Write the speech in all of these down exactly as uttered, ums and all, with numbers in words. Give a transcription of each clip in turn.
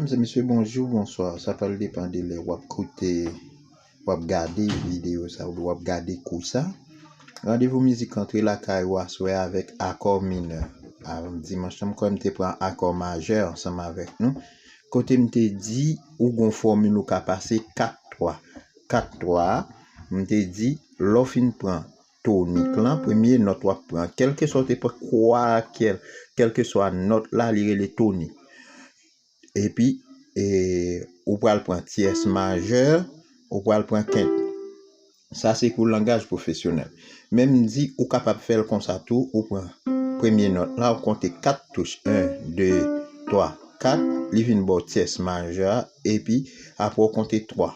Medam e mesye, bonjou, bonswa. Sa pral depann de lè w ap koute, w ap gade videyo sa oubyen w ap gade kou sa. Randevou mizik antre lakay ou aswè avèk akò minè. A, dimanch lan, m kwè m te pran akò majè ansanm avèk nou. Kote m te di ou gon fòmil ou ka pase kat twa. Kat twa a, m te di lè w fin pran tonik lan, premye nòt w ap pran, kèlkeswa w te pran kwa, kèl, kèlkeswa nòt la, li rele tonik. Epi, e, ou pral pran tyès majè, ou pral pran kent. Sa se pou langaj pwofesyonèl. Men m di ou kapab fè l konsa tou, ou pran premye nòt la, ou konte kat touch, en, de, twa, kat, li vin ba w tyès majè a, epi apre w konte twa.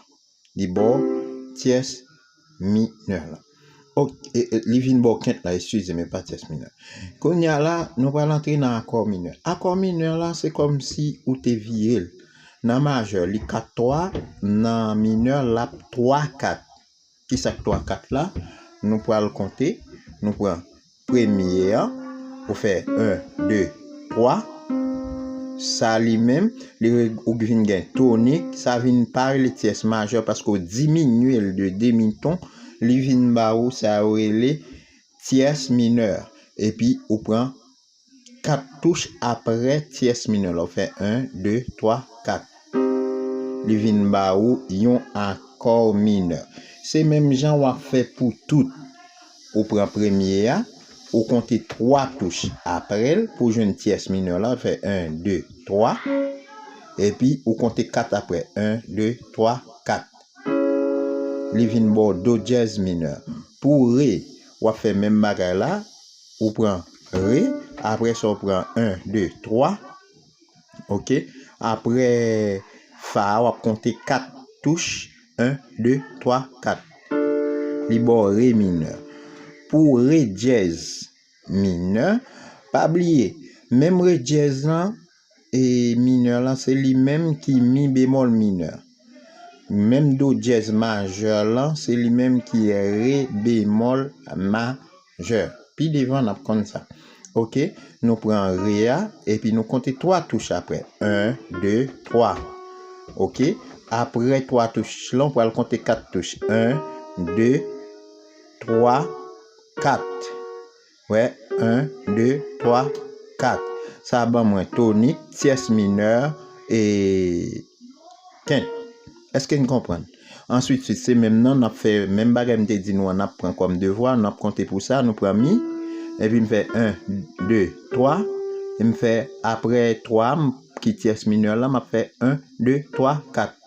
Li ba w tyès minè la. Ok, e, e, li vin ba w kent la, eskize m, e pa tyès minè. Kounye a la, nou pral antre nan akò minè. Akò minè la, se kòmsi ou te vire l. Nan majè, li kat twa, nan minè, l ap twa kat. Kisa k twa kat la? Nou pral konte, nou pran premye an, ou fè en, de, twa. Sa li menm, li re-, ou vin gen tonik, sa vin pa rele tyès majè paske w diminye l de demi ton, li vin ba ou sa yo rele tyès minè. Epi ou pran kat touch apre tyès minè la, ou fè en, de, twa, kat. Li vin ba ou yon akò minè. Se menm jan w ap fè pou tout. Ou pran premye a, ou konte twa touch apre l pou jwenn tyès minè la, ou fè en, de, twa. Epi ou konte kat apre, en, de, twa, kat. Li vin ba w do dyèz minè. Pou re, w ap fè menm bagay la, ou pran re, apre sa w pran en, de, twa. Ok? Apre fa a, w ap konte kat touch, en, de, twa, kat. Li ba w re minè. Pou re dyèz minè, pa bliye, menm re dyèz lan, e minè lan, se li menm ki mi bemòl minè. Menm do dyèz majè lan, se li menm ki re bemòl majè. Pi devan, n ap konn sa. Ok, nou pran re a, epi nou konte twa touch apre. En, de, twa. Ok, apre twa touch lan, ou pral konte kat touch. En, de, twa, kat. Wè, en, de, twa, kat. Sa ban mwen tonik, tyès minè, e kent. Èske n konprann? Answit, swit, se menm nan, n ap fè menm bagay m te di nou an, n ap pran kòm devwa, n ap konte pou sa, nou pran mi, epi m fè en, de, twa, e m fè apre twa, m, ki tyès minè la, m ap fè en, de, twa, kat.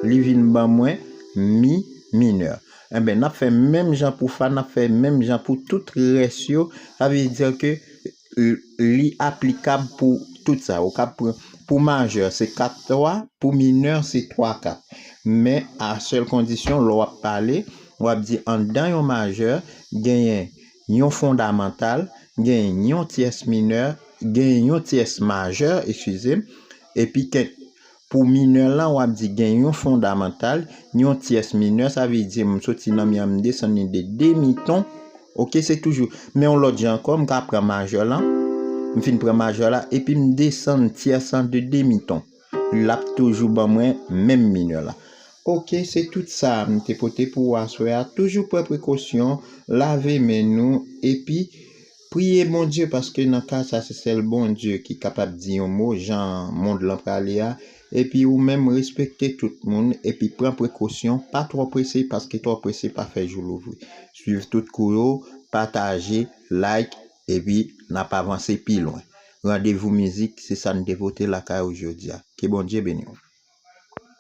Li vin ban mwen mi minè. Enben, n ap fè menm jan pou fa, n ap fè menm jan pou tout rès yo. Sa vle di ke, e, li aplikab pou tout sa. Ou ka pran, pou majè, se kat twa, pou minè, se twa kat. Men, a sèl kondisyon, lè w ap pale, w ap di anndan yon majè, genyen yon fondamantal, genyen yon tyès minè, genyen yon tyès majè, eskize m, epi kèk Pou minè lan, w ap di gen yon fondamantal, yon tyès minè, sa vle di m soti nan mi an, m desann li de demi ton. Ok, se toujou. Men yon lòt jan ankò, m ka pran majè lan. M fin pran majè la, epi m desann tyès lan de demi ton. L ap toujou ban mwen menm minè la. Ok, se tout sa m te pote pou ou aswè a. Toujou pran prekosyon, lave men nou, epi Priye Bondye, paske nan ka sa, se sèl Bondye ki kapab di yon mo, jan mond lan prale a. Epi ou menm, respekte tout moun, epi pran prekosyon, pa twò prese, paske twò prese pa fè jou louvri. Swiv tout kou yo, pataje, like, epi n ap avanse pi lwen. Randevou mizik, se sa n te pote lakay ou jodi a. Ke Bondye beni w.